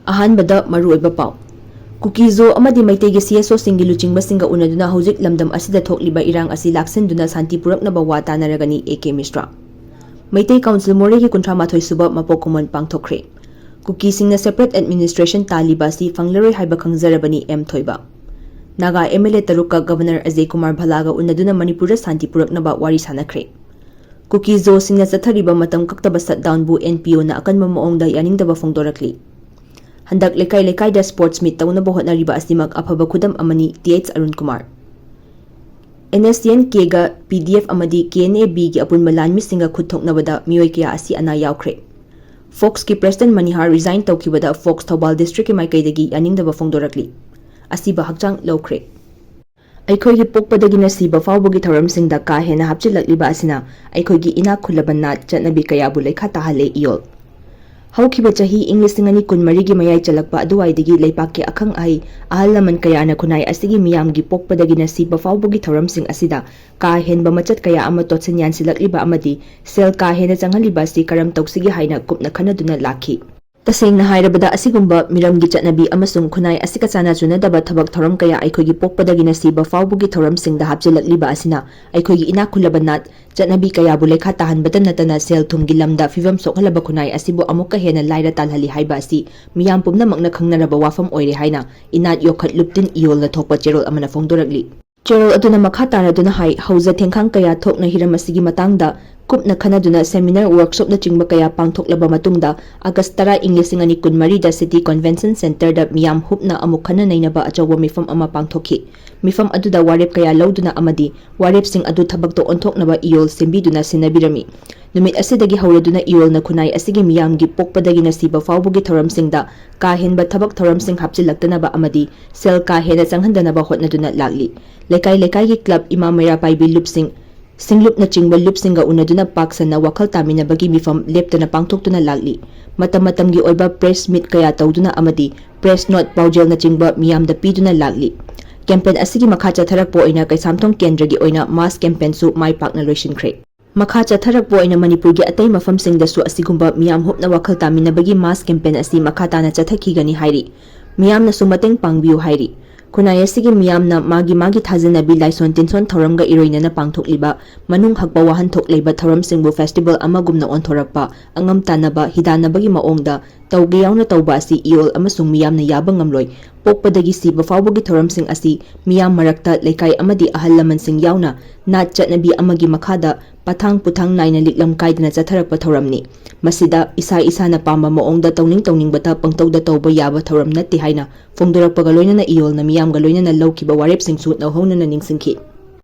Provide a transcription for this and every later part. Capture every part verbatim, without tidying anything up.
ꯑꯍꯥꯟꯕꯗ ꯃꯔꯨꯑꯣꯏꯕ ꯄꯥꯎ꯫ ꯀꯨꯀꯤ ꯖꯣ ꯑꯃꯗꯤ ꯃꯩꯇꯩꯒꯤ ꯁꯤ ꯑꯦꯁ ꯑꯣꯁꯤꯡꯒꯤ ꯂꯨꯆꯤꯡꯕꯁꯤꯡꯒ ꯎꯅꯗꯨꯅ ꯍꯧꯖꯤꯛ ꯂꯝꯗꯝ ꯑꯁꯤꯗ ꯊꯣꯛꯂꯤꯕ ꯏꯔꯥꯡ ꯑꯁꯤ ꯂꯥꯛꯁꯤꯟꯗꯨꯅ ꯁꯥꯟꯇꯤ ꯄꯨꯔꯛꯅꯕ ꯋꯥ ꯇꯥꯅꯔꯒꯅꯤ, ꯑꯦ ꯀꯦ ꯃꯤꯁ꯭ꯔꯥ꯫ ꯃꯩꯇꯩ ꯀꯥꯎꯟꯁꯤꯜ ꯃꯣꯔꯦꯒꯤ ꯀꯨꯟꯊ꯭ꯔꯥ ꯃꯥꯊꯣꯏ ꯁꯨꯕ ꯃꯄꯣꯛ ꯀꯨꯝꯑꯣꯟ ꯄꯥꯡꯊꯣꯛꯈ꯭ꯔꯦ꯫ ꯀꯨꯀꯤꯁꯤꯡꯅ separate administration ꯇꯥꯜꯂꯤꯕ ꯑꯁꯤ ꯐꯪꯂꯔꯣꯏ ꯍꯥꯏꯕ ꯈꯪꯖꯔꯕꯅꯤ, ꯑꯦꯝ ꯊꯣꯏꯕ꯫ ꯅꯥꯒꯥ ꯑꯦꯝ ꯑꯦꯜ ꯑꯦ ꯇꯔꯨꯛꯀ ꯒꯕꯔꯅꯔ ꯑꯖꯌ ꯀꯨꯃꯥꯔ ꯚꯜꯂꯥꯒ ꯎꯅꯗꯨꯅ ꯃꯅꯤꯄꯨꯔꯗ ꯁꯥꯟꯇꯤ ꯄꯨꯔꯛꯅꯕ ꯋꯥꯔꯤ ꯁꯥꯟꯅꯈ꯭ꯔꯦ꯫ ꯀꯨꯀꯤ ꯖꯣꯁꯤꯡꯅ ꯆꯠꯊꯔꯤꯕ ꯃꯇꯝ ꯀꯛꯇꯕ shutdownꯕꯨ ꯑꯦꯟ ꯄꯤ ꯑꯣꯅ ꯑꯀꯟꯕ ꯃꯑꯣꯡꯗ ꯌꯥꯅꯤꯡꯗꯕ ꯐꯣꯡꯗꯣꯔꯛꯂꯤ꯫ ꯍꯟꯗꯛ ꯂꯩꯀꯥꯏ ꯂꯩꯀꯥꯏꯗ sports meet ꯇꯧꯅꯕ ꯍꯣꯠꯅꯔꯤꯕ ꯑꯁꯤꯃꯛ ꯑꯐꯕ ꯈꯨꯗꯝ ꯑꯃꯅꯤ, T H Arun Kumar. N S T N ꯀꯦꯒ ꯄꯤ ꯗꯤ ꯑꯦꯐ ꯑꯃꯗꯤ ꯀꯦ ꯑꯦꯟ ꯑꯦ ꯕꯤꯒꯤ ꯑꯄꯨꯟꯕ ꯂꯥꯟꯃꯤꯁꯤꯡꯒ ꯈꯨꯠ ꯊꯣꯛꯅꯕꯗ ꯃꯤꯑꯣꯏ ꯀꯌꯥ ꯑꯁꯤ ꯑꯅꯥ ꯌꯥꯎꯈ꯭ꯔꯦ꯫ ꯐꯣꯛꯁꯀꯤ ꯄ꯭ꯔꯦꯁꯤꯗꯦꯟꯠ ꯃꯅꯤꯍꯥꯔ resign ꯇꯧꯈꯤꯕꯗ ꯐꯣꯛꯁ ꯊꯧꯕꯥꯜ ꯗꯤꯁꯇ꯭ꯔꯤꯛꯀꯤ ꯃꯥꯏꯀꯩꯗꯒꯤ ꯌꯥꯅꯤꯡꯗꯕ ꯐꯣꯡꯗꯣꯔꯛꯂꯤ꯫ ꯑꯁꯤꯕ ꯍꯛꯆꯥꯡ ꯂꯧꯈ꯭ꯔꯦ꯫ ꯑꯩꯈꯣꯏꯒꯤ ꯄꯣꯛꯄꯗꯒꯤꯅ ꯁꯤꯕ ꯐꯥꯎꯕꯒꯤ ꯊꯧꯔꯝꯁꯤꯡꯗ ꯀꯥ ꯍꯦꯟꯅ ꯍꯥꯞꯆꯤꯜꯂꯛꯂꯤꯕ ꯑꯁꯤꯅ ꯑꯩꯈꯣꯏꯒꯤ ꯏꯅꯥꯛ ꯈꯨꯜꯂꯕ ꯅꯥꯠ, ꯆꯠꯅꯕꯤ ꯀꯌꯥꯕꯨ ꯂꯩꯈꯥ ꯇꯥꯍꯜꯂꯦ, ꯏꯌꯣꯜ꯫ ꯍꯧꯈꯤꯕ ꯆꯍꯤ ꯏꯪ ꯂꯤꯁꯤꯡ ꯑꯅꯤ ꯀꯨꯟꯃꯔꯤꯒꯤ ꯃꯌꯥꯏ ꯆꯜꯂꯛꯄ ꯑꯗꯨꯋꯥꯏꯗꯒꯤ ꯂꯩꯄꯥꯛꯀꯤ ꯑꯈꯪ ꯑꯍꯩ, ꯑꯍꯜ ꯂꯃꯟ ꯀꯌꯥꯅ ꯈꯨꯟꯅꯥꯏ ꯑꯁꯤꯒꯤ ꯃꯤꯌꯥꯝꯒꯤ ꯄꯣꯛꯄꯗꯒꯤꯅ ꯁꯤꯕ ꯐꯥꯎꯕꯒꯤ ꯊꯧꯔꯝꯁꯤꯡ ꯑꯁꯤꯗ ꯀꯥ ꯍꯦꯟꯕ ꯃꯆꯠ ꯀꯌꯥ ꯑꯃ ꯇꯣꯠꯁꯤꯟ ꯌꯥꯟꯁꯤꯜꯂꯛꯂꯤꯕ ꯑꯃꯗꯤ ꯁꯦꯜ ꯀꯥ ꯍꯦꯟꯅ ꯆꯪꯍꯜꯂꯤꯕ ꯑꯁꯤ ꯀꯔꯝ ꯇꯧꯁꯤꯒꯦ ꯍꯥꯏꯅ ꯀꯨꯞꯅ ꯈꯟꯅꯗꯨꯅ ꯂꯥꯛꯈꯤ꯫ ꯇꯁꯦꯡꯅ ꯍꯥꯏꯔꯕꯗ, ꯑꯁꯤꯒꯨꯝꯕ ꯃꯤꯔꯝꯒꯤ ꯆꯠꯅꯕꯤ ꯑꯃꯁꯨꯡ ꯈꯨꯟꯅꯥꯏ ꯑꯁꯤꯒ ꯆꯥꯟꯅ ꯆꯨꯅꯗꯕ ꯊꯕꯛ ꯊꯧꯔꯝ ꯀꯌꯥ ꯑꯩꯈꯣꯏꯒꯤ ꯄꯣꯛꯄꯗꯒꯤꯅ ꯁꯤꯕ ꯐꯥꯎꯕꯒꯤ ꯊꯧꯔꯝꯁꯤꯡꯗ ꯍꯥꯞꯆꯤꯜꯂꯛꯂꯤꯕ ꯑꯁꯤꯅ ꯑꯩꯈꯣꯏꯒꯤ ꯏꯅꯥꯛ ꯈꯨꯜꯂꯕ ꯅꯥꯠ, ꯆꯠꯅꯕꯤ ꯀꯌꯥꯕꯨ ꯂꯩꯈꯥ ꯇꯥꯍꯟꯕꯇ ꯅꯠꯇꯅ ꯁꯦꯜ ꯊꯨꯝꯒꯤ ꯂꯝꯗ ꯐꯤꯕꯝ ꯁꯣꯛꯍꯜꯂꯕ ꯈꯨꯟꯅꯥꯏ ꯑꯁꯤꯕꯨ ꯑꯃꯨꯛꯀ ꯍꯦꯟꯅ ꯂꯥꯏꯔ ꯇꯥꯜꯍꯜꯂꯤ ꯍꯥꯏꯕ ꯑꯁꯤ ꯃꯤꯌꯥꯝ ꯄꯨꯝꯅꯃꯛꯅ ꯈꯪꯅꯔꯕ ꯋꯥꯐꯝ ꯑꯣꯏꯔꯦ ꯍꯥꯏꯅ ꯏꯅꯥꯠ ꯌꯣꯛꯈꯠ ꯂꯨꯞꯇꯤꯟ ꯏꯌꯣꯜꯅ ꯊꯣꯛꯄ ꯆꯦꯔꯣꯜ ꯑꯃꯅ ꯐꯣꯡꯗꯣꯔꯛꯂꯤ꯫ ꯆꯦꯔꯣꯜ ꯑꯗꯨꯅ ꯃꯈꯥ ꯇꯥꯔꯗꯨꯅ ꯍꯥꯏ, ꯍꯧꯖ ꯊꯦꯡꯈꯥꯡ ꯀꯌꯥ ꯊꯣꯛꯅ ꯍꯤꯔꯝ ꯑꯁꯤꯒꯤ ꯃꯇꯥꯡꯗ ꯀꯨꯞꯅ ꯈꯟꯅꯗꯨꯅ seminar, workshopꯅꯆꯤꯡꯕ ꯀꯌꯥ ꯄꯥꯡꯊꯣꯛꯂꯕ ꯃꯇꯨꯡꯗ, ꯑꯥꯒꯁ ꯇꯔꯥ, ꯏꯪ ꯂꯤꯁꯤꯡ ꯑꯅꯤ ꯀꯨꯟꯃꯔꯤꯗ City Convention Centreꯗ ꯃꯤꯌꯥꯝ ꯍꯨꯞꯅ ꯑꯃꯨꯛ ꯈꯟꯅ ꯅꯩꯅꯕ ꯑꯆꯧꯕ ꯃꯤꯐꯝ ꯑꯃ ꯄꯥꯡꯊꯣꯛꯈꯤ꯫ ꯃꯤꯐꯝ ꯑꯗꯨꯗ ꯋꯥꯔꯦꯞ ꯀꯌꯥ ꯂꯧꯗꯨꯅ ꯑꯃꯗꯤ ꯋꯥꯔꯦꯞꯁꯤꯡ ꯑꯗꯨ ꯊꯕꯛꯇ ꯑꯣꯟꯊꯣꯛꯅꯕ ꯏꯌꯣꯜ ꯁꯦꯝꯕꯤꯗꯨꯅ ꯁꯤꯟꯅꯕꯤꯔꯝꯃꯤ꯫ ꯅꯨꯃꯤꯠ ꯑꯁꯤꯗꯒꯤ ꯍꯧꯔꯗꯨꯅ ꯏꯌꯣꯜꯅ ꯈꯨꯟꯅꯥꯏ ꯑꯁꯤꯒꯤ ꯃꯤꯌꯥꯝꯒꯤ ꯄꯣꯛꯄꯗꯒꯤꯅ ꯁꯤꯕ ꯐꯥꯎꯕꯒꯤ ꯊꯧꯔꯝꯁꯤꯡꯗ ꯀꯥ ꯍꯦꯟꯕ ꯊꯕꯛ ꯊꯧꯔꯝꯁꯤꯡ ꯍꯥꯞꯆꯤꯜꯂꯛꯇꯅꯕ ꯑꯃꯗꯤ ꯁꯦꯜ ꯀꯥ ꯍꯦꯟꯅ ꯆꯪꯍꯟꯗꯅꯕ ꯍꯣꯠꯅꯗꯨꯅ ꯂꯥꯛꯂꯤ꯫ ꯂꯩꯀꯥꯏ ꯂꯩꯀꯥꯏꯒꯤ club, ꯏꯃꯥ ꯃꯩꯔꯥ ꯄꯥꯏꯕꯤ ꯂꯨꯞꯁꯤꯡ, ꯁꯤꯡꯂꯨꯞꯅꯆꯤꯡꯕ ꯂꯨꯞꯁꯤꯡꯒ ꯎꯅꯗꯨꯅ ꯄꯥꯛ ꯁꯟꯅ ꯋꯥꯈꯜ ꯇꯥꯃꯤꯟꯅꯕꯒꯤ ꯃꯤꯐꯝ ꯂꯦꯞꯇꯅ ꯄꯥꯡꯊꯣꯛꯇꯨꯅ ꯂꯥꯛꯂꯤ꯫ ꯃꯇꯝ ꯃꯇꯝꯒꯤ ꯑꯣꯏꯕ press meet ꯀꯌꯥ ꯇꯧꯗꯨꯅ ꯑꯃꯗꯤ press note, ꯄꯥꯎꯖꯦꯜꯅꯆꯤꯡꯕ ꯃꯤꯌꯥꯝꯗ ꯄꯤꯗꯨꯅ ꯂꯥꯛꯂꯤ꯫ Campaign ꯑꯁꯤꯒꯤ ꯃꯈꯥ ꯆꯠꯊꯔꯛꯄ ꯑꯣꯏꯅ ꯀꯩꯁꯥꯝꯊꯣꯡ ꯀꯦꯟꯗ꯭ꯔꯒꯤ ꯑꯣꯏꯅ mass campaignꯁꯨ ꯃꯥꯏ ꯄꯥꯛꯅ ꯂꯣꯏꯁꯤꯟꯈ꯭ꯔꯦ꯫ ꯃꯈꯥ ꯆꯠꯊꯔꯛꯄ ꯑꯣꯏꯅ ꯃꯅꯤꯄꯨꯔꯒꯤ ꯑꯇꯩ ꯃꯐꯝꯁꯤꯡꯗꯁꯨ ꯑꯁꯤꯒꯨꯝꯕ ꯃꯤꯌꯥꯝ ꯍꯨꯞꯅ ꯋꯥꯈꯜ ꯇꯥꯃꯤꯟꯅꯕꯒꯤ mass campaign ꯑꯁꯤ ꯃꯈꯥ ꯇꯥꯅ ꯆꯠꯊꯈꯤꯒꯅꯤ ꯍꯥꯏꯔꯤ꯫ ꯃꯤꯌꯥꯝꯅꯁꯨ ꯃꯇꯦꯡ ꯄꯥꯡꯕꯤꯌꯨ ꯍꯥꯏꯔꯤ꯫ ꯈꯨꯟꯅꯥꯏ ꯑꯁꯤꯒꯤ ꯃꯤꯌꯥꯝꯅ ꯃꯥꯒꯤ ꯃꯥꯒꯤ ꯊꯥꯖꯅꯕꯤ ꯂꯥꯏꯁꯣꯟ ꯇꯤꯟꯁꯣꯟ ꯊꯧꯔꯝꯒ ꯏꯔꯣꯏꯅꯅ ꯄꯥꯡꯊꯣꯛꯂꯤꯕ ꯃꯅꯨꯡ ꯍꯛꯄ ꯋꯥꯍꯟꯊꯣꯛ ꯂꯩꯕ ꯊꯧꯔꯝꯁꯤꯡꯕꯨ festival ꯑꯃꯒꯨꯝꯅ ꯑꯣꯟꯊꯣꯔꯛꯄ, ꯑꯉꯝ ꯇꯥꯟꯅꯕ, ꯍꯤꯗꯥꯟꯅꯕꯒꯤ ꯃꯑꯣꯡꯗ ꯇꯧꯒꯦ ꯌꯥꯎꯅ ꯇꯧꯕ ꯑꯁꯤ ꯏꯌꯣꯜ ꯑꯃꯁꯨꯡ ꯃꯤꯌꯥꯝꯅ ꯌꯥꯕ ꯉꯝꯂꯣꯏ꯫ ꯄꯣꯛꯄꯗꯒꯤ ꯁꯤꯕ ꯐꯥꯎꯕꯒꯤ ꯊꯧꯔꯝꯁꯤꯡ ꯑꯁꯤ ꯃꯤꯌꯥꯝ ꯃꯔꯛꯇ ꯂꯩꯀꯥꯏ ꯑꯃꯗꯤ ꯑꯍꯜ ꯂꯃꯟꯁꯤꯡ ꯌꯥꯎꯅ ꯅꯥꯠ ꯆꯠꯅꯕꯤ ꯑꯃꯒꯤ ꯃꯈꯥꯗ ꯄꯊꯥꯡ ꯄꯨꯊꯥꯡ ꯅꯥꯏꯅ ꯂꯤꯛꯂꯝ ꯀꯥꯏꯗꯅ ꯆꯠꯊꯔꯛꯄ ꯊꯧꯔꯝꯅꯤ꯫ ꯃꯁꯤꯗ ꯏꯁꯥ ꯏꯁꯥꯅ ꯄꯥꯝꯕ ꯃꯑꯣꯡꯗ ꯇꯧꯅꯤꯡ ꯇꯧꯅꯤꯡꯕꯇ ꯄꯪꯇꯧꯗ ꯇꯧꯕ ꯌꯥꯕ ꯊꯧꯔꯝ ꯅꯠꯇꯦ ꯍꯥꯏꯅ ꯐꯣꯡꯗꯣꯔꯛꯄꯒ ꯂꯣꯏꯅꯅ ꯏꯌꯣꯜꯅ ꯃꯤꯌꯥꯝꯒ ꯂꯣꯏꯅꯅ ꯂꯧꯈꯤꯕ ꯋꯥꯔꯦꯞꯁꯤꯡꯁꯨ ꯅꯧꯍꯧꯅꯅ ꯅꯤꯡꯁꯤꯡꯈꯤ꯫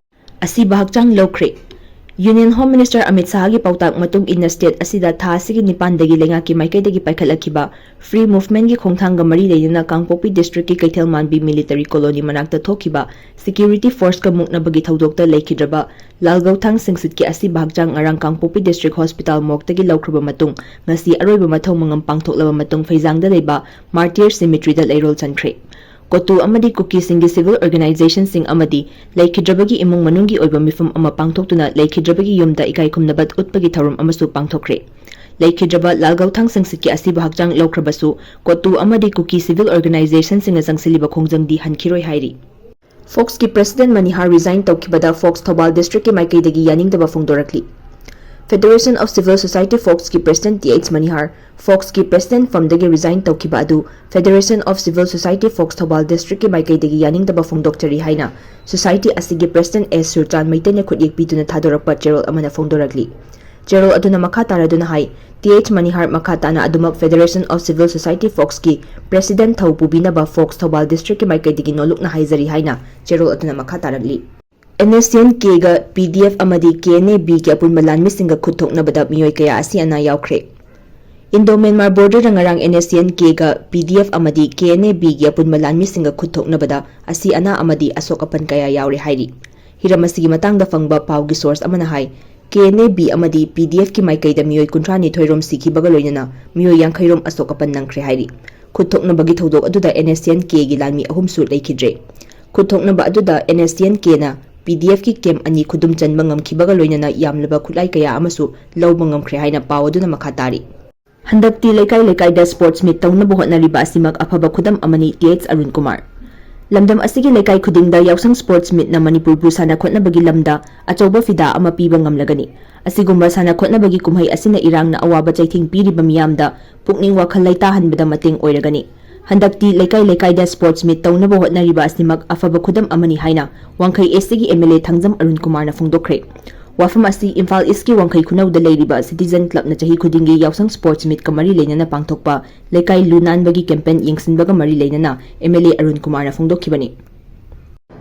ꯑꯁꯤꯕ ꯍꯛꯆꯥꯡ ꯂꯧꯈ꯭ꯔꯦ꯫ Union Home Minister ꯑꯃꯤꯠ ꯁꯥꯍꯒꯤ ꯄꯥꯎꯇꯥꯛ ꯃꯇꯨꯡ ꯏꯟꯅ state ꯑꯁꯤꯗ ꯊꯥ ꯑꯁꯤꯒꯤ ꯅꯤꯄꯥꯟꯗꯒꯤ ꯂꯩꯉꯥꯛꯀꯤ ꯃꯥꯏꯀꯩꯗꯒꯤ ꯄꯥꯏꯈꯠꯂꯛꯈꯤꯕ free movementꯀꯤ ꯈꯣꯡꯊꯥꯡꯒ ꯃꯔꯤ ꯂꯩꯅꯅ ꯀꯥꯡꯄꯣꯛꯄꯤ districtꯀꯤ ꯀꯩꯊꯦꯜ ꯃꯥꯟꯕꯤ military colony ꯃꯅꯥꯛꯇ ꯊꯣꯛꯈꯤꯕ security forceꯀ ꯃꯨꯛꯅꯕꯒꯤ ꯊꯧꯗꯣꯛꯇ ꯂꯩꯈꯤꯗ꯭ꯔꯕ ꯂꯥꯜꯒꯧꯊꯥꯡ ꯁꯤꯡꯁꯤꯠꯀꯤ ꯑꯁꯤꯕ ꯍꯛꯆꯥꯡ ꯉꯔꯥꯡ ꯀꯥꯡꯄꯣꯛꯄꯤ district hospital morgueꯇꯒꯤ ꯂꯧꯈ꯭ꯔꯕ ꯃꯇꯨꯡ ꯉꯁꯤ ꯑꯔꯣꯏꯕ ꯃꯊꯧ ꯃꯉꯝ ꯄꯥꯡꯊꯣꯛꯂꯕ ꯃꯇꯨꯡ ꯐꯩꯖꯥꯡꯗ ꯂꯩꯕ Martyrs Cemeteryꯗ ꯂꯩꯔꯣꯜ ꯆꯟꯈ꯭ꯔꯦ꯫ ꯀꯣꯇꯨ ꯑꯃꯗꯤ ꯀꯨꯀꯤꯁꯤꯡꯒꯤ civil organizationꯁꯤꯡ ꯑꯃꯗꯤ ꯂꯩꯈꯤꯗ꯭ꯔꯕꯒꯤ ꯏꯃꯨꯡ ꯃꯅꯨꯡꯒꯤ ꯑꯣꯏꯕ ꯃꯤꯐꯝ ꯑꯃ ꯄꯥꯡꯊꯣꯛꯇꯨꯅ ꯂꯩꯈꯤꯗ꯭ꯔꯕꯒꯤ ꯌꯨꯝꯗ ꯏꯀꯥꯏ ꯈꯨꯝꯅꯕ ꯎꯠꯄꯒꯤ ꯊꯧꯔꯝ ꯑꯃꯁꯨ ꯄꯥꯡꯊꯣꯛꯈ꯭ꯔꯦ꯫ ꯂꯩꯈꯤꯗ꯭ꯔꯕ ꯂꯥꯜꯒꯧꯊꯥꯡ ꯁꯤꯡꯁꯤꯠꯀꯤ ꯑꯁꯤꯕ ꯍꯛꯆꯥꯡ ꯂꯧꯈ꯭ꯔꯕꯁꯨ ꯀꯣꯇꯨ ꯑꯃꯗꯤ ꯀꯨꯀꯤ civil organizationꯁꯤꯡꯅ ꯆꯪꯁꯤꯜꯂꯤꯕ ꯈꯣꯡꯖꯪꯗꯤ ꯍꯟꯈꯤꯔꯣꯏ ꯍꯥꯏꯔꯤ꯫ Foxꯀꯤ president ꯃꯅꯤꯍꯥꯔ resign ꯇꯧꯈꯤꯕꯗ Fox ꯊꯧꯕꯥꯜ districtꯀꯤ ꯃꯥꯏꯀꯩꯗꯒꯤ ꯌꯥꯅꯤꯡꯗꯕ ꯐꯣꯡꯗꯣꯔꯛꯂꯤ꯫ Federation of Civil Society Foxꯀꯤ president ꯇꯤ ꯑꯩꯆ ꯃꯅꯤꯍꯥꯔ Foxꯀꯤ president firmꯗꯒꯤ resign ꯇꯧꯈꯤꯕ ꯑꯗꯨ Federation of Civil Society Fox Thoubal districtꯀꯤ ꯃꯥꯏꯀꯩꯗꯒꯤ ꯌꯥꯅꯤꯡꯗꯕ ꯐꯣꯡꯗꯣꯛꯆꯔꯤ ꯍꯥꯏꯅ society ꯑꯁꯤꯒꯤ president ꯑꯦꯁ ꯁꯨꯔꯆꯥꯟ ꯃꯩꯇꯩꯅ ꯈꯨꯠꯌꯦꯛ ꯄꯤꯗꯨꯅ ꯊꯥꯗꯣꯔꯛꯄ ꯆꯦꯔꯣꯜ ꯑꯃꯅ ꯐꯣꯡꯗꯣꯔꯛꯂꯤ꯫ ꯆꯦꯔꯣꯜ ꯑꯗꯨꯅ ꯃꯈꯥ ꯇꯥꯔꯗꯨꯅ ꯍꯥꯏ, ꯇꯤ ꯑꯩꯆ ꯃꯅꯤꯍꯥꯔ ꯃꯈꯥ ꯇꯥꯅ ꯑꯗꯨꯃꯛ Federation of Civil Society Foxꯀꯤ president ꯊꯧ ꯄꯨꯕꯤꯅꯕ Fox ꯊꯧꯕꯥꯜ districtꯀꯤ ꯃꯥꯏꯀꯩꯗꯒꯤ ꯅꯣꯜꯂꯨꯛꯅ ꯍꯥꯏꯖꯔꯤ ꯍꯥꯏꯅ ꯆꯦꯔꯣꯜ ꯑꯗꯨꯅ ꯃꯈꯥ ꯇꯥꯔꯛꯂꯤ꯫ N S C N Kꯒ P D F ꯑꯃꯗꯤ K N A Bꯒꯤ ꯑꯄꯨꯟꯕ ꯂꯥꯟꯃꯤꯁꯤꯡꯒ ꯈꯨꯠ ꯊꯣꯛꯅꯕꯗ ꯃꯤꯑꯣꯏ ꯀꯌꯥ ꯑꯁꯤ ꯑꯅꯥ ꯌꯥꯎꯈ꯭ꯔꯦ꯫ Indo-Myanmar borderꯗ ꯉꯔꯥꯡ N S C N Kꯒ P D F ꯑꯃꯗꯤ K N A Bꯒꯤ ꯑꯄꯨꯟꯕ ꯂꯥꯟꯃꯤꯁꯤꯡꯒ ꯈꯨꯠ ꯊꯣꯛꯅꯕꯗ ꯑꯁꯤ ꯑꯅꯥ ꯑꯃꯗꯤ ꯑꯁꯣꯛ ꯑꯄꯟ ꯀꯌꯥ ꯌꯥꯎꯔꯦ ꯍꯥꯏꯔꯤ꯫ ꯍꯤꯔꯝ ꯑꯁꯤꯒꯤ ꯃꯇꯥꯡꯗ ꯐꯪꯕ ꯄꯥꯎꯒꯤ source ꯑꯃꯅ ꯍꯥꯏ, K N A B ꯑꯃꯗꯤ P D Fꯀꯤ ꯃꯥꯏꯀꯩꯗ ꯃꯤꯑꯣꯏ ꯀꯨꯟꯊ꯭ꯔꯥꯅꯤꯊꯣꯏ ꯔꯣꯝ ꯁꯤꯈꯤꯕꯒ ꯂꯣꯏꯅꯅ ꯃꯤꯑꯣꯏ ꯌꯥꯡꯈꯩ ꯔꯣꯝ ꯑꯁꯣꯛ ꯑꯄꯟ ꯅꯪꯈ꯭ꯔꯦ ꯍꯥꯏꯔꯤ꯫ ꯈꯨꯠ ꯊꯣꯛꯅꯕꯒꯤ ꯊꯧꯗꯣꯛ ꯑꯗꯨꯗ N S C N Kꯒꯤ ꯂꯥꯟꯃꯤ ꯑꯍꯨꯝꯁꯨ ꯂꯩꯈꯤꯗ꯭ꯔꯦ꯫ ꯈꯨꯠ ꯊꯣꯛꯅꯕ ꯑꯗꯨꯗ N S C N Kꯅ ꯄꯤ ꯗꯤ ꯑꯦꯐꯀꯤ ꯀꯦꯝꯞ ꯑꯅꯤ ꯈꯨꯗꯨꯝ ꯆꯟꯕ ꯉꯝꯈꯤꯕꯒ ꯂꯣꯏꯅꯅ ꯌꯥꯝꯂꯕ ꯈꯨꯠꯂꯥꯏ ꯀꯌꯥ ꯑꯃꯁꯨ ꯂꯧꯕ ꯉꯝꯈ꯭ꯔꯦ ꯍꯥꯏꯅ ꯄꯥꯎ ꯑꯗꯨꯅ ꯃꯈꯥ ꯇꯥꯔꯤ꯫ ꯍꯟꯗꯛꯇꯤ ꯂꯩꯀꯥꯏ ꯂꯩꯀꯥꯏꯗ ꯁ꯭ꯄꯣꯔꯠꯁ ꯃꯤꯠ ꯇꯧꯅꯕ ꯍꯣꯠꯅꯔꯤꯕ ꯑꯁꯤꯃꯛ ꯑꯐꯕ ꯈꯨꯗꯝ ꯑꯃꯅꯤ, ꯇꯤ ꯑꯩꯆ ꯑꯔꯨꯟ ꯀꯨꯃꯥꯔ꯫ ꯂꯝꯗꯝ ꯑꯁꯤꯒꯤ ꯂꯩꯀꯥꯏ ꯈꯨꯗꯤꯡꯗ ꯌꯥꯎꯁꯪ ꯁ꯭ꯄꯣꯔꯠꯁ ꯃꯤꯠꯅ ꯃꯅꯤꯄꯨꯔꯕꯨ ꯁꯥꯟꯅ ꯈꯣꯠꯅꯕꯒꯤ ꯂꯝꯗ ꯑꯆꯧꯕ ꯐꯤꯗꯥ ꯑꯃ ꯄꯤꯕ ꯉꯝꯂꯒꯅꯤ꯫ ꯑꯁꯤꯒꯨꯝꯕ ꯁꯥꯟꯅ ꯈꯣꯠꯅꯕꯒꯤ ꯀꯨꯝꯍꯩ ꯑꯁꯤꯅ ꯏꯔꯥꯡꯅ ꯑꯋꯥꯕ ꯆꯩꯊꯦꯡ ꯄꯤꯔꯤꯕ ꯃꯤꯌꯥꯝꯗ ꯄꯨꯛꯅꯤꯡ ꯋꯥꯈꯜ ꯂꯩꯇꯥꯍꯟꯕꯗ ꯃꯇꯦꯡ ꯑꯣꯏꯔꯒꯅꯤ꯫ ꯍꯟꯗꯛꯇꯤ ꯂꯩꯀꯥꯏ ꯂꯩꯀꯥꯏꯗ ꯁ꯭ꯄꯣꯔꯠꯁ ꯃꯤꯠ ꯇꯧꯅꯕ ꯍꯣꯠꯅꯔꯤꯕ ꯑꯁꯤꯃꯛ ꯑꯐꯕ ꯈꯨꯗꯝ ꯑꯃꯅꯤ ꯍꯥꯏꯅ ꯋꯥꯡꯈꯩ ꯑꯦꯁ ꯇꯤꯒꯤ ꯑꯦꯝ ꯑꯦꯜ ꯑꯦ ꯊꯥꯡꯖꯝ ꯑꯔꯨꯟ ꯀꯨꯃꯥꯔꯅ ꯐꯣꯡꯗꯣꯛꯈ꯭ꯔꯦ꯫ ꯋꯥꯐꯝ ꯑꯁꯤ ꯏꯝꯐꯥꯜ ꯏꯁꯀꯤ ꯋꯥꯡꯈꯩ ꯈꯨꯅꯧꯗ ꯂꯩꯔꯤꯕ ꯁꯤꯇꯤꯖꯟ ꯀ꯭ꯂꯕꯅ ꯆꯍꯤ ꯈꯨꯗꯤꯡꯒꯤ ꯌꯥꯎꯁꯪ ꯁ꯭ꯄꯣꯔꯠꯁ ꯃꯤꯠꯀ ꯃꯔꯤ ꯂꯩꯅꯅ ꯄꯥꯡꯊꯣꯛꯄ ꯂꯩꯀꯥꯏ ꯂꯨ ꯅꯥꯟꯕꯒꯤ ꯀꯦꯝꯄꯦꯟ ꯌꯦꯡꯁꯤꯟꯕꯒ ꯃꯔꯤ ꯂꯩꯅꯅ ꯑꯦꯝ ꯑꯦꯜ ꯑꯦ ꯑꯔꯨꯟ ꯀꯨꯃꯥꯔꯅ ꯐꯣꯡꯗꯣꯛꯈꯤꯕꯅꯤ꯫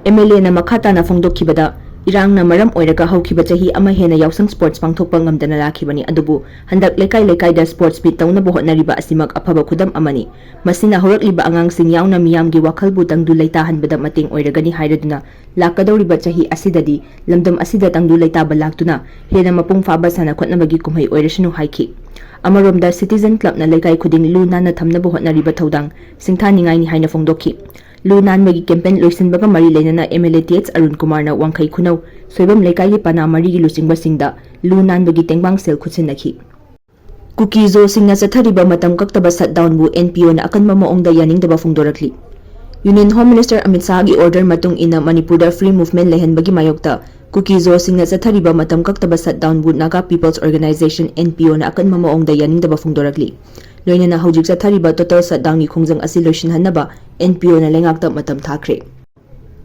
ꯑꯦꯝ ꯑꯦꯜ ꯑꯦꯅ ꯃꯈꯥ ꯇꯥꯅ ꯐꯣꯡꯗꯣꯛꯈꯤꯕꯗ, ꯏꯔꯥꯡꯅ ꯃꯔꯝ ꯑꯣꯏꯔꯒ ꯍꯧꯈꯤꯕ ꯆꯍꯤ ꯑꯃ ꯍꯦꯟꯅ ꯌꯥꯎꯁꯪ ꯁ꯭ꯄꯣꯔꯠꯁ ꯄꯥꯡꯊꯣꯛꯄ ꯉꯝꯗꯅ ꯂꯥꯛꯈꯤꯕꯅꯤ, ꯑꯗꯨꯕꯨ ꯍꯟꯗꯛ ꯂꯩꯀꯥꯏ ꯂꯩꯀꯥꯏꯗ ꯁ꯭ꯄꯣꯔꯠꯁ ꯃꯤꯠ ꯇꯧꯅꯕ ꯍꯣꯠꯅꯔꯤꯕ ꯑꯁꯤꯃꯛ ꯑꯐꯕ ꯈꯨꯗꯝ ꯑꯃꯅꯤ꯫ ꯃꯁꯤꯅ ꯍꯧꯔꯛꯂꯤꯕ ꯑꯉꯥꯡꯁꯤꯡ ꯌꯥꯎꯅ ꯃꯤꯌꯥꯝꯒꯤ ꯋꯥꯈꯜꯕꯨ ꯇꯪꯗꯨ ꯂꯩꯇꯥꯍꯟꯕꯗ ꯃꯇꯦꯡ ꯑꯣꯏꯔꯒꯅꯤ ꯍꯥꯏꯔꯗꯨꯅ, ꯂꯥꯛꯀꯗꯧꯔꯤꯕ ꯆꯍꯤ ꯑꯁꯤꯗꯗꯤ ꯂꯝꯗꯝ ꯑꯁꯤꯗ ꯇꯪꯗꯨ ꯂꯩꯇꯥꯕ ꯂꯥꯛꯇꯨꯅ ꯍꯦꯟꯅ ꯃꯄꯨꯡ ꯐꯥꯕ ꯁꯥꯟꯅ ꯈꯣꯠꯅꯕꯒꯤ ꯀꯨꯝꯍꯩ ꯑꯣꯏꯔꯁꯅꯨ ꯍꯥꯏꯈꯤ꯫ ꯑꯃꯔꯣꯝꯗ, ꯁꯤꯇꯤꯖꯟ ꯀ꯭ꯂꯕꯅ ꯂꯩꯀꯥꯏ ꯈꯨꯗꯤꯡ ꯂꯨ ꯅꯥꯟꯅ ꯊꯝꯅꯕ ꯍꯣꯠꯅꯔꯤꯕ ꯊꯧꯗꯥꯡ ꯁꯤꯡꯊꯥꯅꯤꯡꯉꯥꯏꯅꯤ ꯍꯥꯏꯅ ꯐꯣꯡꯗꯣꯛꯈꯤ꯫ ꯂꯨ ꯅꯥꯟꯕꯒꯤ ꯀꯦꯝꯄꯦꯟ ꯂꯣꯏꯁꯤꯟꯕꯒ ꯃꯔꯤ ꯂꯩꯅꯅ M L A T H Arun ꯀꯨꯃꯥꯔꯅ ꯋꯥꯡꯈꯩ ꯈꯨꯅꯧ, ꯁꯣꯏꯕꯝ ꯂꯩꯀꯥꯏꯒꯤ ꯄꯅꯥ ꯃꯔꯤꯒꯤ ꯂꯨꯆꯤꯡꯕꯁꯤꯡꯗ ꯂꯨ ꯅꯥꯟꯕꯒꯤ ꯇꯦꯡꯕꯥꯡ ꯁꯦꯜ ꯈꯨꯠꯁꯤꯟꯅꯈꯤ꯫ ꯀꯨꯀꯤ ꯖꯣꯁꯤꯡꯅ ꯆꯠꯊꯔꯤꯕ ꯃꯇꯝ ꯀꯛꯇꯕ ꯁꯠꯗꯥꯎꯟꯕꯨ ꯑꯦꯟ ꯄꯤ ꯑꯣꯅ ꯑꯀꯟꯕ ꯃꯑꯣꯡꯗ ꯌꯥꯅꯤꯡꯗꯕ ꯐꯣꯡꯗꯣꯔꯛꯂꯤ꯫ ꯌꯨꯅꯤꯌꯟ ꯍꯣꯝ ꯃꯤꯅꯤꯁꯇꯔ ꯑꯃꯤꯠ ꯁꯥꯍꯒꯤ ꯑꯣꯔꯗꯔ ꯃꯇꯨꯡ ꯏꯟꯅ ꯃꯅꯤꯄꯨꯔꯗ ꯐ꯭ꯔꯤ ꯃꯨꯚꯃꯦꯟ ꯂꯩꯍꯟꯕꯒꯤ ꯃꯥꯌꯣꯛꯇ ꯀꯨꯀꯤ ꯖꯣꯁꯤꯡꯅ ꯆꯠꯊꯔꯤꯕ ꯃꯇꯝ ꯀꯛꯇꯕ ꯁꯠꯗꯥꯎꯟꯕꯨ Naga peoples organisation, N P ꯑꯣꯅ ꯑꯀꯟꯕ ꯃꯑꯣꯡꯗ ꯌꯥꯅꯤꯡꯗꯕ ꯐꯣꯡꯗꯣꯔꯛꯂꯤ꯫ ꯂꯣꯏꯅꯅ ꯍꯧꯖꯤꯛ ꯆꯠꯊꯔꯤꯕ ꯇꯣꯇꯦꯜ ꯁꯠꯗꯥꯎꯟꯒꯤ ꯈꯣꯡꯖꯪ ꯑꯁꯤ ꯂꯣꯏꯁꯤꯟꯍꯟꯅꯕ ꯑꯦꯟ ꯄꯤ ꯑꯣꯅ ꯂꯩꯉꯥꯛꯇ ꯃꯇꯝ ꯊꯥꯈ꯭ꯔꯦ꯫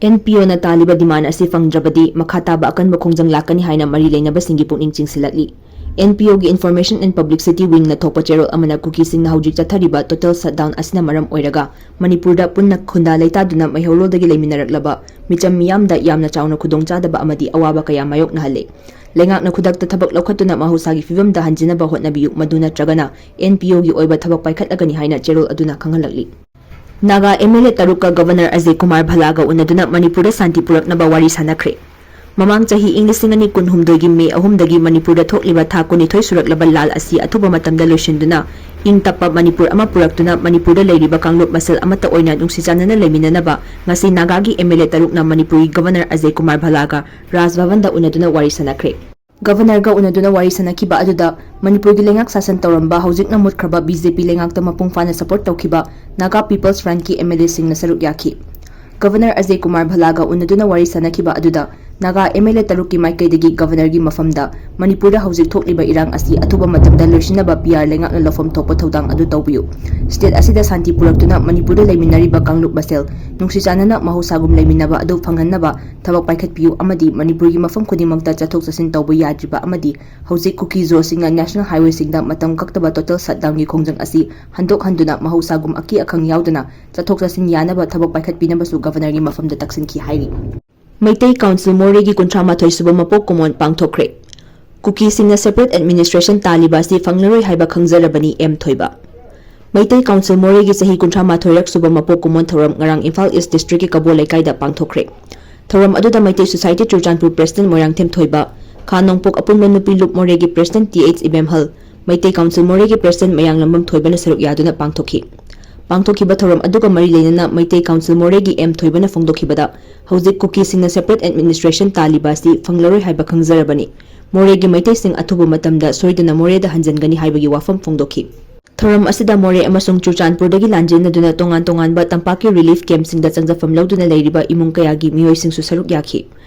ꯑꯦꯟ ꯄꯤ ꯑꯣꯅ ꯇꯥꯜꯂꯤꯕ ꯗꯤꯃꯥꯟ ꯑꯁꯤ ꯐꯪꯗ꯭ꯔꯕꯗꯤ ꯃꯈꯥ ꯇꯥꯕ ꯑꯀꯟꯕ ꯈꯣꯡꯖꯪ ꯂꯥꯛꯀꯅꯤ ꯍꯥꯏꯅ ꯃꯔꯤ ꯂꯩꯅꯕꯁꯤꯡꯒꯤ ꯄꯨꯛꯅꯤꯡ ꯆꯤꯡꯁꯤꯜꯂꯛꯂꯤ꯫ ꯑꯦꯟ ꯄꯤ ꯑꯣꯒꯤ Information and Publicity Wingꯅ ꯊꯣꯛꯄ ꯆꯦꯔꯣꯜ ꯑꯃꯅ ꯀꯨꯀꯤꯁꯤꯡꯅ ꯍꯧꯖꯤꯛ ꯆꯠꯊꯔꯤꯕ ꯇꯣꯇꯦꯜ ꯁꯠꯗꯥꯎꯟ ꯑꯁꯤꯅ ꯃꯔꯝ ꯑꯣꯏꯔꯒ ꯃꯅꯤꯄꯨꯔꯗ ꯄꯨꯟꯅ ꯈꯨꯟꯗꯥ ꯂꯩꯇꯥꯗꯨꯅ ꯃꯩꯍꯧꯔꯣꯜꯗꯒꯤ ꯂꯩꯃꯤꯟꯅꯔꯛꯂꯕ ꯃꯤꯆꯝ ꯃꯤꯌꯥꯝꯗ ꯌꯥꯝꯅ ꯆꯥꯎꯅ ꯈꯨꯗꯣꯡꯆꯥꯗꯕ ꯑꯃꯗꯤ ꯑꯋꯥꯕ ꯀꯌꯥ ꯃꯥꯌꯣꯛꯅꯍꯜꯂꯦ꯫ ꯂꯩꯉꯥꯛꯅ ꯈꯨꯗꯛꯇ ꯊꯕꯛ ꯂꯧꯈꯠꯇꯨꯅ ꯃꯍꯧꯁꯥꯒꯤ ꯐꯤꯕꯝꯗ ꯍꯟꯖꯤꯟꯅꯕ ꯍꯣꯠꯅꯕꯤꯌꯨ, ꯃꯗꯨ ꯅꯠꯇ꯭ꯔꯒꯅ ꯑꯦꯟ ꯄꯤ ꯑꯣꯒꯤ ꯑꯣꯏꯕ ꯊꯕꯛ ꯄꯥꯏꯈꯠꯂꯒꯅꯤ ꯍꯥꯏꯅ ꯆꯦꯔꯣꯜ ꯑꯗꯨꯅ ꯈꯪꯍꯜꯂꯛꯂꯤ꯫ ꯅꯥꯒꯥ ꯑꯦꯝ ꯑꯦꯜ ꯑꯦ ꯇꯔꯨꯛꯀ ꯒꯚꯔꯅꯔ ꯑꯖꯌ ꯀꯨꯃꯥꯔ ꯚꯜꯂꯥꯒ ꯎꯅꯗꯨꯅ ꯃꯅꯤꯄꯨꯔꯗ ꯁꯥꯟꯇꯤ ꯄꯨꯔꯛꯅꯕ ꯋꯥꯔꯤ ꯁꯥꯟꯅꯈ꯭ꯔꯦ꯫ ꯃꯃꯥꯡ ꯆꯍꯤ ꯏꯪ ꯂꯤꯁꯤꯡ ꯑꯅꯤ ꯀꯨꯟꯍꯨꯝꯗꯣꯏꯒꯤ ꯃꯦ ꯑꯍꯨꯝꯗꯒꯤ ꯃꯅꯤꯄꯨꯔꯗ ꯊꯣꯛꯂꯤꯕ ꯊꯥ ꯀꯨꯟꯅꯤꯊꯣꯏ ꯁꯨꯔꯛꯂꯕ ꯂꯥꯜ ꯑꯁꯤ ꯑꯊꯨꯕ ꯃꯇꯝꯗ ꯂꯣꯏꯁꯤꯟꯗꯨꯅ ꯏꯪ ꯇꯞꯄ ꯃꯅꯤꯄꯨꯔ ꯑꯃ ꯄꯨꯔꯛꯇꯨꯅ ꯃꯅꯤꯄꯨꯔꯗ ꯂꯩꯔꯤꯕ ꯀꯥꯡꯂꯨꯞ ꯃꯁꯦꯜ ꯑꯃꯠꯇ ꯑꯣꯏꯅ ꯅꯨꯡꯁꯤ ꯆꯥꯟꯅꯅ ꯂꯩꯃꯤꯟꯅꯅꯕ ꯉꯁꯤ ꯅꯥꯒꯥꯒꯤ ꯑꯦꯝ ꯑꯦꯜ ꯑꯦ ꯇꯔꯨꯛꯅ ꯃꯅꯤꯄꯨꯔꯒꯤ ꯒꯚꯔꯅꯔ ꯑꯖꯌ ꯀꯨꯃꯥꯔ ꯚꯜꯂꯥꯒ ꯔꯥꯖ ꯚꯕꯟꯗ ꯎꯅꯗꯨꯅ ꯋꯥꯔꯤ ꯁꯥꯟꯅꯈ꯭ꯔꯦ꯫ ꯒꯚꯔꯅꯔꯒ ꯎꯅꯗꯨꯅ ꯋꯥꯔꯤ ꯁꯥꯟꯅꯈꯤꯕ ꯑꯗꯨꯗ ꯃꯅꯤꯄꯨꯔꯒꯤ ꯂꯩꯉꯥꯛ ꯁꯥꯁꯟ ꯇꯧꯔꯝꯕ ꯍꯧꯖꯤꯛꯅ ꯃꯨꯠꯈ꯭ꯔꯕ ꯕꯤ ꯖꯦ ꯄꯤ ꯂꯩꯉꯥꯛꯇ ꯃꯄꯨꯡ ꯐꯥꯅ ꯁꯄꯣꯔꯠ ꯇꯧꯈꯤꯕ ꯅꯥꯒꯥ ꯄꯤꯄꯜꯁ ꯐ꯭ꯔꯟꯠꯀꯤ ꯑꯦꯝ ꯑꯦꯜ ꯑꯦꯁꯤꯡꯅ ꯁꯔꯨꯛ ꯌꯥꯈꯤ꯫ ꯒꯚꯔꯅꯔ ꯑꯖꯌ ꯀꯨꯃꯥꯔ ꯚꯜꯂꯥꯒ ꯎꯅꯗꯨꯅ ꯋꯥꯔꯤ ꯁꯥꯟꯅꯈꯤꯕ ꯑꯗꯨꯗ ꯅꯥꯒꯥ ꯑꯦꯝ ꯑꯦꯜ ꯑꯦ ꯇꯔꯨꯛꯀꯤ ꯃꯥꯏꯀꯩꯗꯒꯤ ꯒꯚꯔꯅꯔꯒꯤ ꯃꯐꯝꯗ ꯃꯅꯤꯄꯨꯔꯗ ꯍꯧꯖꯤꯛ ꯊꯣꯛꯂꯤꯕ ꯏꯔꯥꯡ ꯑꯁꯤ ꯑꯊꯨꯕ ꯃꯇꯝꯗ ꯂꯣꯏꯁꯤꯟꯅꯕ ꯄꯤ ꯑꯥꯔ ꯂꯩꯉꯥꯛꯅ ꯂꯧꯐꯝ ꯊꯣꯛꯄ ꯊꯧꯗꯥꯡ ꯑꯗꯨ ꯇꯧꯕꯤꯌꯨ, ꯁ꯭ꯇꯦꯠ ꯑꯁꯤꯗ ꯁꯥꯟꯇꯤ ꯄꯨꯔꯛꯇꯨꯅ ꯃꯅꯤꯄꯨꯔꯗ ꯂꯩꯃꯤꯟꯅꯔꯤꯕ ꯀꯥꯡꯂꯨꯞ ꯃꯁꯦꯜ ꯅꯨꯡꯁꯤ ꯆꯥꯟꯅꯅ ꯃꯍꯧꯁꯥꯒꯨꯝ ꯂꯩꯃꯤꯟꯅꯕ ꯑꯗꯨ ꯐꯪꯍꯟꯅꯕ ꯊꯕꯛ ꯄꯥꯏꯈꯠꯄꯤꯌꯨ ꯑꯃꯗꯤ ꯃꯅꯤꯄꯨꯔꯒꯤ ꯃꯐꯝ ꯈꯨꯗꯤꯡꯃꯛꯇ ꯆꯠꯊꯣꯛ ꯆꯠꯁꯤꯟ ꯇꯧꯕ ꯌꯥꯗ꯭ꯔꯤꯕ ꯑꯃꯗꯤ ꯍꯧꯖꯤꯛ ꯀꯨꯀꯤ ꯖꯣꯁꯤꯡꯅ ꯅꯦꯁꯅꯦꯜ ꯍꯥꯏꯋꯦꯁꯤꯡꯗ ꯃꯇꯝ ꯀꯛꯇꯕ ꯇꯣꯇꯦꯜ ꯁꯠꯗꯥꯎꯟꯒꯤ ꯈꯣꯡꯖꯪ ꯑꯁꯤ ꯍꯟꯗꯣꯛꯍꯟꯗꯨꯅ ꯃꯍꯧꯁꯥꯒꯨꯝ ꯑꯀꯤ ꯑꯈꯪ ꯌꯥꯎꯗꯅ ꯆꯠꯊꯣꯛ ꯆꯠꯁꯤꯟ ꯌꯥꯅꯕ ꯊꯕꯛ ꯄꯥꯏꯈꯠꯄꯤꯅꯕꯁꯨ ꯒꯚꯔꯅꯔꯒꯤ ꯃꯐꯝꯗ ꯇꯛꯁꯤꯟꯈꯤ ꯍꯥꯏꯔꯤ꯫ ꯃꯩꯇꯩ ꯀꯥꯎꯟꯁꯤꯜ ꯃꯣꯔꯦꯒꯤ ꯀꯨꯟꯊ꯭ꯔꯥ ꯃꯥꯊꯣꯏ ꯁꯨꯕ ꯃꯄꯣꯛ ꯀꯨꯝꯑꯣꯟ ꯄꯥꯡꯊꯣꯛꯈ꯭ꯔꯦ꯫ ꯀꯨꯀꯤꯁꯤꯡꯅ ꯁꯦꯄꯔꯦꯠ ꯑꯦꯗꯃꯤꯅꯤꯁꯇ꯭ꯔꯦꯁꯟ ꯇꯥꯜꯂꯤꯕ ꯑꯁꯤ ꯐꯪꯂꯔꯣꯏ ꯍꯥꯏꯕ ꯈꯪꯖꯔꯕꯅꯤ, ꯑꯦꯝ ꯊꯣꯏꯕ꯫ ꯃꯩꯇꯩ ꯀꯥꯎꯟꯁꯤꯜ ꯃꯣꯔꯦꯒꯤ ꯆꯍꯤ ꯀꯨꯟꯊ꯭ꯔꯥ ꯃꯥꯊꯣꯏꯔꯛ ꯁꯨꯕ ꯃꯄꯣꯛ ꯀꯨꯝꯑꯣꯟ ꯊꯧꯔꯝ ꯉꯔꯥꯡ ꯏꯝꯐꯥꯜ ꯏꯁ ꯗꯤꯁꯇ꯭ꯔꯤꯛꯀꯤ ꯀꯕꯣ ꯂꯩꯀꯥꯏꯗ ꯄꯥꯡꯊꯣꯛꯈ꯭ꯔꯦ꯫ ꯊꯧꯔꯝ ꯑꯗꯨꯗ ꯃꯩꯇꯩ ꯁꯣꯁꯥꯏꯇꯤ ꯆꯨꯔꯆꯥꯟꯄꯨꯔ ꯄ꯭ꯔꯦꯁꯤꯗꯦꯟꯠ ꯃꯣꯏꯔꯥꯡꯊꯦꯝ ꯊꯣꯏꯕ, ꯈꯥ ꯅꯣꯡꯄꯣꯛ ꯑꯄꯨꯟꯕ ꯅꯨꯄꯤ ꯂꯨꯞ ꯃꯣꯔꯦꯒꯤ president T H Ibemhal, Meitei council ꯃꯣꯔꯦꯒꯤ ꯄ꯭ꯔꯦꯁꯤꯗꯦꯟꯠ ꯃꯌꯥꯡꯂꯝꯕꯝ ꯊꯣꯏꯕꯅ ꯁꯔꯨꯛ ꯌꯥꯗꯨꯅ ꯄꯥꯡꯊꯣꯛꯈꯤ꯫ ꯄꯥꯡꯊꯣꯛꯈꯤꯕ ꯊꯧꯔꯝ ꯑꯗꯨꯒ ꯃꯔꯤ ꯂꯩꯅꯅ ꯃꯩꯇꯩ ꯀꯥꯎꯟꯁꯤꯜ ꯃꯣꯔꯦꯒꯤ ꯑꯦꯝ ꯊꯣꯏꯕꯅ ꯐꯣꯡꯗꯣꯛꯈꯤꯕꯗ, ꯍꯧꯖꯤꯛ ꯀꯨꯀꯤꯁꯤꯡꯅ ꯁꯦꯄꯔꯦꯠ ꯑꯦꯗꯃꯤꯅꯤꯁꯇ꯭ꯔꯦꯁꯟ ꯇꯥꯜꯂꯤꯕ ꯑꯁꯤ ꯐꯪꯂꯔꯣꯏ ꯍꯥꯏꯕ ꯈꯪꯖꯔꯕꯅꯤ꯫ ꯃꯣꯔꯦꯒꯤ ꯃꯩꯇꯩꯁꯤꯡ ꯑꯊꯨꯕ ꯃꯇꯝꯗ ꯁꯣꯏꯗꯅ ꯃꯣꯔꯦꯗ ꯍꯟꯖꯤꯟꯒꯅꯤ ꯍꯥꯏꯕꯒꯤ ꯋꯥꯐꯝ ꯐꯣꯡꯗꯣꯛꯈꯤ꯫ ꯊꯧꯔꯝ ꯑꯁꯤꯗ ꯃꯣꯔꯦ ꯑꯃꯁꯨꯡ ꯆꯨꯔꯆꯥꯟꯄꯨꯔꯗꯒꯤ ꯂꯥꯟꯖꯦꯟꯅꯗꯨꯅ ꯇꯣꯉꯥꯟ ꯇꯣꯉꯥꯟꯕ ꯇꯝꯄꯥꯛꯀꯤ ꯔꯤꯂꯤꯐ ꯀꯦꯝꯞꯁꯤꯡꯗ ꯆꯪꯖꯐꯝ ꯂꯧꯗꯨꯅ ꯂꯩꯔꯤꯕ ꯏꯃꯨꯡ ꯀꯌꯥꯒꯤ ꯃꯤꯑꯣꯏꯁꯤꯡꯁꯨ ꯁꯔꯨꯛ ꯌꯥꯈꯤ꯫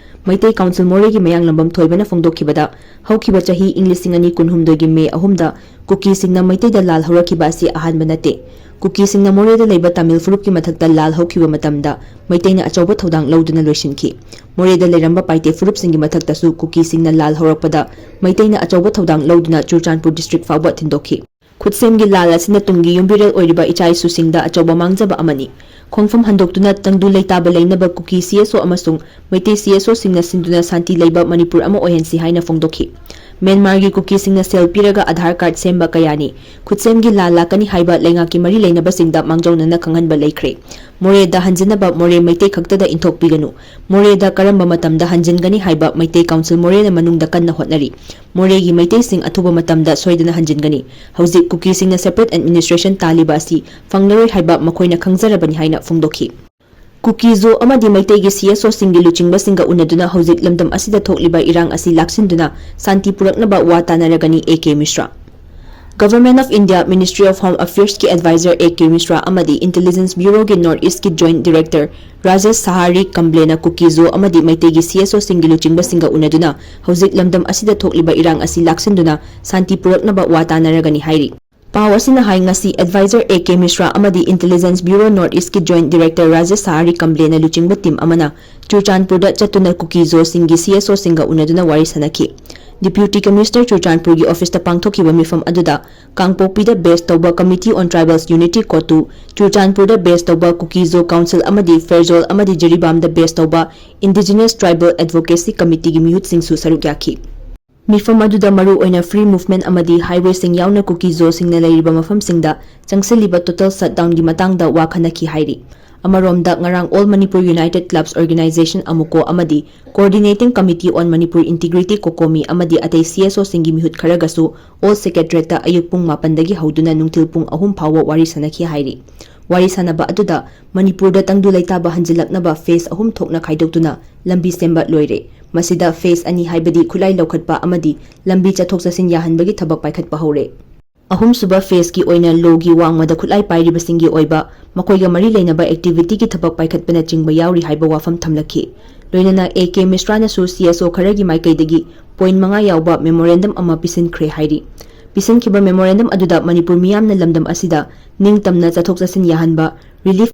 ꯃꯩꯇꯩ ꯀꯥꯎꯟꯁꯤꯜ ꯃꯣꯔꯦꯒꯤ ꯃꯌꯥꯡꯂꯝꯕꯝ ꯊꯣꯏꯕꯅ ꯐꯣꯡꯗꯣꯛꯈꯤꯕꯗ, ꯍꯧꯈꯤꯕ ꯆꯍꯤ ꯏꯪ ꯂꯤꯁꯤꯡ ꯑꯅꯤ ꯀꯨꯟꯍꯨꯝꯗꯣꯏꯒꯤ ꯃꯦ ꯑꯍꯨꯝꯗ ꯀꯨꯀꯤꯁꯤꯡꯅ ꯃꯩꯇꯩꯗ ꯂꯥꯜ ꯍꯧꯔꯛꯈꯤꯕ ꯑꯁꯤ ꯑꯍꯥꯟꯕ ꯅꯠꯇꯦ꯫ ꯀꯨꯀꯤꯁꯤꯡꯅ ꯃꯣꯔꯦꯗ ꯂꯩꯕ ꯇꯥꯃꯤꯜ ꯐꯨꯔꯨꯞꯀꯤ ꯃꯊꯛꯇ ꯂꯥꯜ ꯍꯧꯈꯤꯕ ꯃꯇꯝꯗ ꯃꯩꯇꯩꯅ ꯑꯆꯧꯕ ꯊꯧꯗꯥꯡ ꯂꯧꯗꯨꯅ ꯂꯣꯏꯁꯤꯟꯈꯤ꯫ ꯃꯣꯔꯦꯗ ꯂꯩꯔꯝꯕ ꯄꯥꯏꯇꯦ ꯐꯨꯔꯨꯞꯁꯤꯡꯒꯤ ꯃꯊꯛꯇꯁꯨ ꯀꯨꯀꯤꯁꯤꯡꯅ ꯂꯥꯜ ꯍꯧꯔꯛꯄꯗ ꯃꯩꯇꯩꯅ ꯑꯆꯧꯕ ꯊꯧꯗꯥꯡ ꯂꯧꯗꯨꯅ ꯆꯨꯔꯆꯥꯟꯄꯨꯔ ꯗꯤꯁꯇ꯭ꯔꯤꯛ ꯐꯥꯎꯕ ꯊꯤꯟꯗꯣꯛꯈꯤ꯫ ꯈꯨꯠꯁꯦꯝꯒꯤ ꯂꯥꯜ ꯑꯁꯤꯅ ꯇꯨꯡꯒꯤ ꯌꯨꯝꯕꯤꯔꯦꯜ ꯑꯣꯏꯔꯤꯕ ꯏꯆꯥ ꯏꯁꯨꯁꯤꯡꯗ ꯑꯆꯧꯕ ꯃꯥꯡꯖꯕ ꯑꯃꯅꯤ꯫ ꯈꯣꯡꯐꯝ ꯍꯟꯗꯣꯛꯇꯨꯅ ꯇꯪꯗꯨ ꯂꯩꯇꯥꯕ ꯂꯩꯅꯕ ꯀꯨꯀꯤ ꯁꯤ ꯑꯦꯁ ꯑꯣ ꯑꯃꯁꯨꯡ ꯃꯩꯇꯩ ꯁꯤ ꯑꯦꯁ ꯑꯣꯁꯤꯡꯅ ꯁꯤꯟꯗꯨꯅ ꯁꯥꯟꯇꯤ ꯂꯩꯕ ꯃꯅꯤꯄꯨꯔ ꯑꯃ ꯑꯣꯏꯍꯟꯁꯤ ꯍꯥꯏꯅ ꯐꯣꯡꯗꯣꯛꯈꯤ꯫ ꯃ꯭ꯌꯥꯟꯃꯥꯔꯒꯤ ꯀꯨꯀꯤꯁꯤꯡꯅ ꯁꯦꯜ ꯄꯤꯔꯒ ꯑꯥꯙꯥꯔ ꯀꯥꯔꯗ ꯁꯦꯝꯕ ꯀꯌꯥꯅꯤ꯫ ꯈꯨꯠꯁꯦꯝꯒꯤ ꯂꯥ ꯂꯥꯛꯀꯅꯤ ꯍꯥꯏꯕ ꯂꯩꯉꯥꯛꯀꯤ ꯃꯔꯤ ꯂꯩꯅꯕꯁꯤꯡꯗ ꯃꯥꯡꯖꯧꯅꯅ ꯈꯪꯍꯟꯕ ꯂꯩꯈ꯭ꯔꯦ꯫ ꯃꯣꯔꯦꯗ ꯍꯟꯖꯤꯟꯅꯕ ꯃꯣꯔꯦ ꯃꯩꯇꯩ ꯈꯛꯇꯗ ꯏꯟꯊꯣꯛꯄꯤꯒꯅꯨ꯫ ꯃꯣꯔꯦꯗ ꯀꯔꯝꯕ ꯃꯇꯝꯗ ꯍꯟꯖꯤꯟꯒꯅꯤ ꯍꯥꯏꯕ ꯃꯩꯇꯩ ꯀꯥꯎꯟꯁꯤꯜ ꯃꯣꯔꯦꯅ ꯃꯅꯨꯡꯗ ꯀꯟꯅ ꯍꯣꯠꯅꯔꯤ꯫ ꯃꯣꯔꯦꯒꯤ ꯃꯩꯇꯩꯁꯤꯡ ꯑꯊꯨꯕ ꯃꯇꯝꯗ ꯁꯣꯏꯗꯅ ꯍꯟꯖꯤꯟꯒꯅꯤ꯫ ꯍꯧꯖꯤꯛ ꯀꯨꯀꯤꯁꯤꯡꯅ separate administration ꯇꯥꯜꯂꯤꯕ ꯑꯁꯤ ꯐꯪꯂꯔꯣꯏ ꯍꯥꯏꯕ ꯃꯈꯣꯏꯅ ꯈꯪꯖꯔꯕꯅꯤ ꯍꯥꯏꯅ ꯐꯣꯡꯗꯣꯛꯈꯤ꯫ ꯀꯨꯀꯤꯖꯣ ꯑꯃꯗꯤ ꯃꯩꯇꯩꯒꯤ CSOꯁꯤꯡꯒꯤ ꯂꯨꯆꯤꯡꯕꯁꯤꯡꯒ ꯎꯅꯗꯨꯅ ꯍꯧꯖꯤꯛ ꯂꯝꯗꯝ ꯑꯁꯤꯗ ꯊꯣꯛꯂꯤꯕ ꯏꯔꯥꯡ ꯑꯁꯤ ꯂꯥꯛꯁꯤꯟꯗꯨꯅ ꯁꯥꯟꯇꯤ ꯄꯨꯔꯛꯅꯕ ꯋꯥ ꯇꯥꯅꯔꯒꯅꯤ, A K ꯃꯤꯁ꯭ꯔꯥ꯫ Government of India, Ministry of Home Affairsꯀꯤ advisor A K ꯃꯤꯁ꯭ꯔꯥ ꯑꯃꯗꯤ Intelligence Bureauꯒꯤ North Eastꯀꯤ joint director Rajesh ꯁꯍꯥꯔꯤ ꯀꯝꯕ꯭ꯂꯦꯅ ꯀꯨꯀꯤꯖꯣ ꯑꯃꯗꯤ ꯃꯩꯇꯩꯒꯤ CSOꯁꯤꯡꯒꯤ ꯂꯨꯆꯤꯡꯕꯁꯤꯡꯒ ꯎꯅꯗꯨꯅ ꯍꯧꯖꯤꯛ ꯂꯝꯗꯝ ꯑꯁꯤꯗ ꯊꯣꯛꯂꯤꯕ ꯏꯔꯥꯡ ꯑꯁꯤ ꯂꯥꯛꯁꯤꯟꯗꯨꯅ ꯁꯥꯟꯇꯤ ꯄꯨꯔꯛꯅꯕ ꯋꯥ ꯇꯥꯅꯔꯒꯅꯤ ꯍꯥꯏꯔꯤ꯫ ꯄꯥꯎ ꯑꯁꯤꯅ ꯍꯥꯏ, ꯉꯁꯤ advisor A K ꯃꯤꯁ꯭ꯔꯥ ꯑꯃꯗꯤ Intelligence Bureau North Eastꯀꯤ joint director Rajesh ꯁꯍꯥꯔꯤ ꯀꯝꯕ꯭ꯂꯦꯅ ꯂꯨꯆꯤꯡꯕ team ꯑꯃꯅ ꯆꯨꯔꯆꯥꯟꯄꯨꯔꯗ ꯆꯠꯇꯨꯅ ꯀꯨꯀꯤꯖꯣꯁꯤꯡꯒꯤ CSOꯁꯤꯡꯒ ꯎꯅꯗꯨꯅ ꯋꯥꯔꯤ ꯁꯥꯅꯈꯤ꯫ Deputy Commissioner ꯆꯨꯔꯆꯥꯟꯄꯨꯔꯒꯤ officeꯇ ꯄꯥꯡꯊꯣꯛꯈꯤꯕ ꯃꯤꯐꯝ ꯑꯗꯨꯗ ꯀꯥꯡꯄꯣꯛꯄꯤꯗ base ꯇꯧꯕ Committee on Tribals Unity, COTU, ꯆꯨꯔꯆꯥꯟꯄꯨꯔꯗ base ꯇꯧꯕ ꯀꯨꯀꯤꯖꯣ ꯀꯥꯎꯟꯁꯤꯜ ꯑꯃꯗꯤ ꯐꯦꯔꯖꯣꯜ ꯑꯃꯗꯤ ꯖꯤꯔꯤꯕꯥꯝꯗ base ꯇꯧꯕ Indigenous Tribal Advocacy Committeeꯒꯤ ꯃꯤꯍꯨꯠꯁꯤꯡꯁꯨ ꯁꯔꯨꯛ ꯌꯥꯈꯤ꯫ ꯃꯤꯐꯝ ꯑꯗꯨꯗ ꯃꯔꯨ ꯑꯣꯏꯅ free movementꯑꯃꯗꯤ highwayꯁꯤꯡ ꯌꯥꯎꯅ ꯀꯨꯀꯤꯖꯣꯁꯤꯡꯅ ꯂꯩꯔꯤꯕ ꯃꯐꯝꯁꯤꯡꯗ ꯆꯪꯁꯤꯜꯂꯤꯕ total shutdownꯒꯤ ꯃꯇꯥꯡꯗ ꯋꯥ ꯈꯟꯅꯈꯤ ꯍꯥꯏꯔꯤ꯫ ꯑꯃꯔꯣꯝꯗ, ꯉꯔꯥꯡ All Manipur United Clubs Organisation, ꯑꯃꯨꯀꯣ, ꯑꯃꯗꯤ Coordinating Committee on Manipur Integrity, COCOMI, ꯑꯃꯗꯤ ꯑꯇꯩ CSOꯁꯤꯡꯒꯤ ꯃꯤꯍꯨꯠ ꯈꯔꯒꯁꯨ All Secretariatꯇ ꯑꯌꯨꯛ ꯄꯨꯡ ꯃꯥꯄꯟꯗꯒꯤ ꯍꯧꯗꯨꯅ ꯅꯨꯡꯊꯤꯜ ꯄꯨꯡ ꯑꯍꯨꯝ ꯐꯥꯎꯕ ꯋꯥꯔꯤ ꯁꯥꯅꯈꯤ ꯍꯥꯏꯔꯤ꯫ ꯋꯥꯔꯤ ꯁꯥꯅꯕ ꯑꯗꯨꯗ ꯃꯅꯤꯄꯨꯔꯗ ꯇꯪꯗꯨ ꯂꯩꯇꯥꯕ ꯍꯟꯖꯤꯜꯂꯛꯅꯕ phase ꯑꯍꯨꯝ ꯊꯣꯛꯅ ꯈꯥꯏꯗꯣꯛꯇꯨꯅ ꯂꯝꯕꯤ ꯁꯦꯝꯕ ꯂꯣꯏꯔꯦ꯫ ꯃꯁꯤꯗ phase ꯑꯅꯤ ꯍꯥꯏꯕꯗꯤ ꯈꯨꯠꯂꯥꯏ ꯂꯧꯈꯠꯄ ꯑꯃꯗꯤ ꯂꯝꯕꯤ ꯆꯠꯊꯣꯛ ꯆꯠꯁꯤꯟ ꯌꯥꯍꯟꯕꯒꯤ ꯊꯕꯛ ꯄꯥꯏꯈꯠꯄ ꯍꯧꯔꯦ꯫ ꯑꯍꯨꯝꯁꯨꯕ phaseꯀꯤ ꯑꯣꯏꯅ ꯂꯣꯒꯤ ꯋꯥꯡꯃꯗ ꯈꯨꯠꯂꯥꯏ ꯄꯥꯏꯔꯤꯕꯁꯤꯡꯒꯤ ꯑꯣꯏꯕ ꯃꯈꯣꯏꯒ ꯃꯔꯤ ꯂꯩꯅꯕ activityꯒꯤ ꯊꯕꯛ ꯄꯥꯏꯈꯠꯄꯅꯆꯤꯡꯕ ꯌꯥꯎꯔꯤ ꯍꯥꯏꯕ ꯋꯥꯐꯝ ꯊꯝꯂꯛꯈꯤ꯫ ꯂꯣꯏꯅꯅ A K ꯃꯤꯁ꯭ꯔꯥꯅꯁꯨ CSO ꯈꯔꯒꯤ ꯃꯥꯏꯀꯩꯗꯒꯤ point ꯃꯉꯥ ꯌꯥꯎꯕ memorandum ꯑꯃ ꯄꯤꯁꯤꯟꯈ꯭ꯔꯦ ꯍꯥꯏꯔꯤ꯫ ꯄꯤꯁꯤꯟꯈꯤꯕ memorandum ꯑꯗꯨꯗ ꯃꯅꯤꯄꯨꯔ ꯃꯤꯌꯥꯝꯅ ꯂꯝꯗꯝ ꯑꯁꯤꯗ ꯅꯤꯡꯇꯝꯅ ꯆꯠꯊꯣꯛ ꯆꯠꯁꯤꯟ ꯌꯥꯍꯟꯕ, relief